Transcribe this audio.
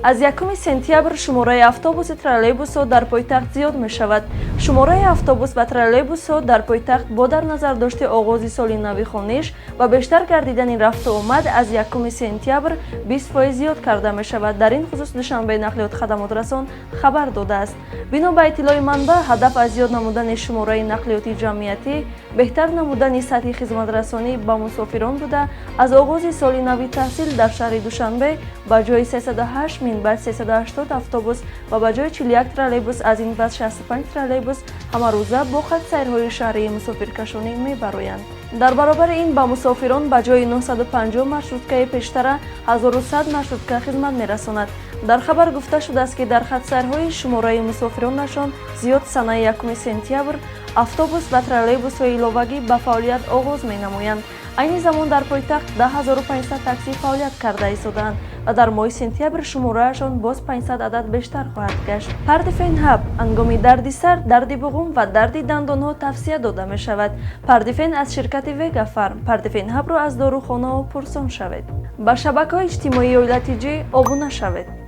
Аз 1 сентябр шумораи автобуси троллейбусҳо дар пойтахт зиёд мешавад. Шумораи автобус ва троллейбусҳо дар пойтахт бо дар назардошти оғози соли нави хониш ва бештар гардидани рафту омад аз 1 сентябр 20% зиёд карда мешавад. Дар ин хусус Душанбе нақлиёт хадамотрасон хабар додааст. Бино ба иттилои манбаъ, ҳадаф аз зиёд намудани шумораи нақлиёти ҷамъиятӣ беҳтар намудани сатҳи хизматрасонӣ ба мусофирон буда, аз оғози соли нави таҳсил дар шаҳри Душанбе ба ҷои 308 минбаъд 380 автобус ва ба ҷои 41 троллейбус аз ин пас 65 троллейбус ҳамарӯза бо хатсайрҳои шаҳрии мусофиркашонӣ мебароянд. Дар баробари ин ба мусофирон ба ҷои 950 маршруткаи пештара 1100 маршрутка хизмат мерасонад. Дар хабар гуфта шудааст, ки дар хатсайрҳои шумораи мусофиронашон зиёд санаи 1 сентябр автобус ва троллейбусҳои иловагӣ ба фаъолият оғоз менамоянд. Айни замон дар пойтахт 10 500 таксӣ фаъолият карда истодаанд ва дар моҳи сентябр шумораашон боз 500 адад бештар хоҳад гашт. Пардифен Ҳаб ҳангоми дарди сар, дарди буғум ва дарди дандонҳо тавсия дода мешавад. Пардифен аз ширкати Вега Фарм. Пардифен Ҳабро аз дорухонаҳо пурсон шавед. Ба шабакаҳои иҷтимоии Оила Тҷ обуна шавед.